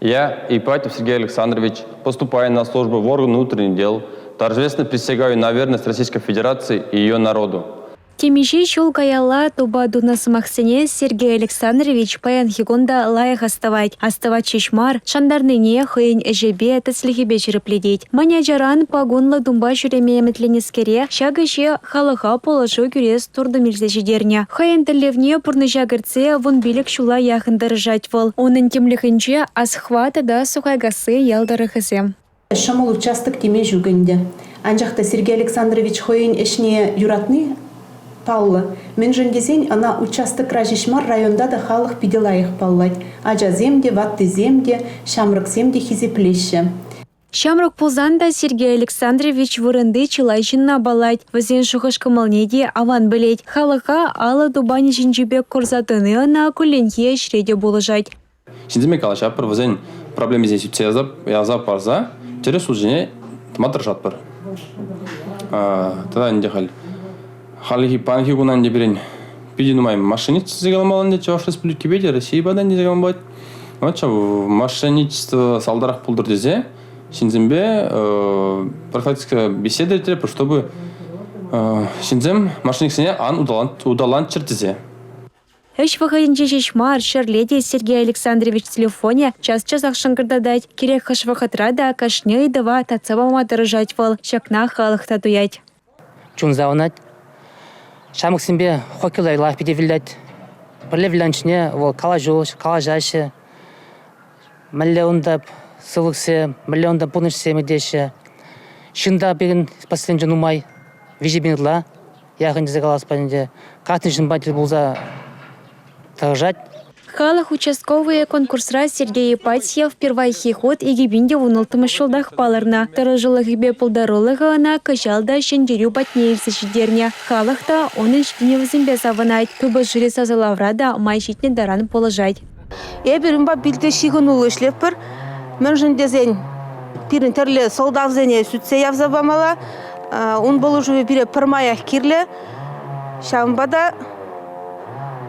Я, Ипатьев Сергей Александрович, поступая на службу в органы внутренних дел, торжественно присягаю на верность Российской Федерации и ее народу. Темиҫе ҫул каялла тупа тунӑ сӑмахсене Сергей Александрович паянхи кун та лайӑх астӑвать. Астӑвать ҫеҫ мар, шантарнине хӑйӗн ӗҫӗпе, тӗслӗхӗпе ҫирӗплетет. Мӗн ачаран пакунлӑ тумпа ҫӳреме ӗмӗтленнӗскере ҫак ӗҫе халӑха пулӑшу кӳрес туртӑм илсе ҫитернӗ. Хӑйӗн тӗллевне пурнӑҫа кӗртсе 15 ҫула яхӑн тӑрӑшать вӑл. Унӑн тимлӗхӗнче Асхва тата Сухайкасси ял тӑрӑхӗсем. Ҫӑмӑл участок теме ҫук ӗнтӗ. Анчах та Сергей Александрович хӑйӗн ӗҫне юратни паллӑ. Мӗншӗн тесен ӑна участокра ҫеҫ мар, районта та халӑх питӗ лайӑх паллать. Ачасем те, ваттисем те, ҫамрӑксем те хисеплеҫҫӗ. Ҫамрӑк пулсан та Сергей Александрович вырӑнти чылай ҫынна паллать, вӗсен шухӑш-кӑмӑлне те аван пӗлет. Халӑха алӑ тупанӗ ҫинчи пек курса тӑни ӑна кулленхи ӗҫре те пулӑшать. Ҫынсемпе калаҫатпӑр, вӗсен проблемисене сӳтсе ярса парса тӗрӗс ҫул ҫине тӑма тӑрӑшатпӑр. Тата ӗнтӗ халь хальхи паянхи куна ӗнтӗ пирӗн питӗ нумай мошенничество каламалла ӗнтӗ Чӑваш Республикипе те, Российӑпа та ӗнтӗ калама пулать. Вот ҫав мошенничество салтарах пултӑр тесе ҫынсемпе профилактика беседа ирттеретпӗр, чтобы ҫынсем мошенниксене ан уталанччӑр тесе. Ӗҫ вӑхӑтӗнче ҫеҫ мар, ҫӗрле те Сергей Александрович телефонӗ час-часах шӑнкӑртатать. Кирек хӑш вӑхӑтра та кашни ыйтӑва татса пама тӑрӑшать вӑл. Ҫакна халӑх та туять. Чун савӑнать. Ҫамрӑксемпе хоккейла лайӑх питӗ вылять. Пӗрле вылянӑ чухне вӑл калаҫу, калаҫаҫҫӗ. Мӗнле унта сывлӑхсем, мӗнле унта пурнӑҫсем иртеҫҫӗ. Ҫын та пирӗн поселенинче нумай, 3 000 ытла яхӑн тесе калас ӗнтӗ. Кашни ҫынпа тӗл пулса тӑрӑшать. Халӑх участковӑйӗ конкурсра Сергей Ипатьев пирвайхи хут 2016 ҫултах палӑрнӑ. Тӑрӑшулӑхӗпе пултарулӑхӗ ӑна кӑҫал та ҫӗнтерӳ патне илсе ҫитернӗ. Халӑх та унӑн ҫитӗнӗвӗсемпе савӑнать, тупӑшури сасӑлавра та май ҫитнӗ таран пулӑшать. Эпир унпа питӗ ҫыхӑнуллӑ ӗҫлетпӗр. Мӗншӗн тесен пирӗн тӗрлӗ сӑлтавсене сӳтсе явса памалла. Ун пулӑшӑвӗ пире пӗрмаях кирлӗ. Ҫавӑнпа та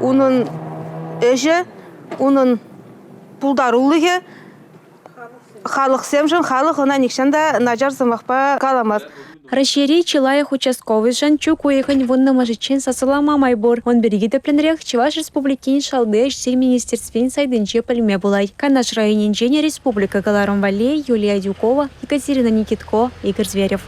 унӑн ӗҫӗ, унӑн пултарулӑхӗ халӑхсемшӗн халӑх ӑна нихҫан та начар сӑмахпа каламасть. Раҫҫейри чи лайӑх участковӑйшӑн чӳк уйӑхӗн вуннӑмӗшӗччен сасӑлама май пур. Ун пирки тӗплӗнрех Чӑваш Республикин Шалти ӗҫсен министерствин сайтӗнче пӗлме пулать. Канаш районӗнчен республика кӑларӑм валли Юлия Адюкова, Екатерина Никитко, Игорь Зверев.